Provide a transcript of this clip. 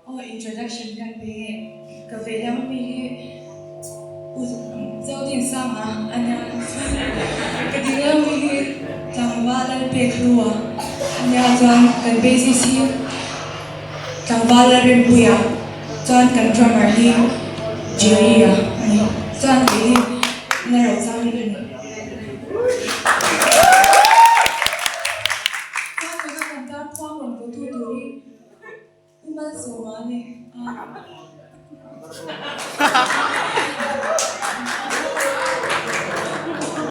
Aw introduction hian pe nge ka ve lam mi hi u Zodinsanga a nia chuan ka ding lam mi hi tlangval Lalpekhlua a nia chuan kan bassist hi tlangval Lalrinpuia chuan kan drummer hi Jerry-a a ni chuan kei hi Lalrochami ka ni. Chuan tuna kan tan khuang rawn vutu tur hi U Malsawma a ni a.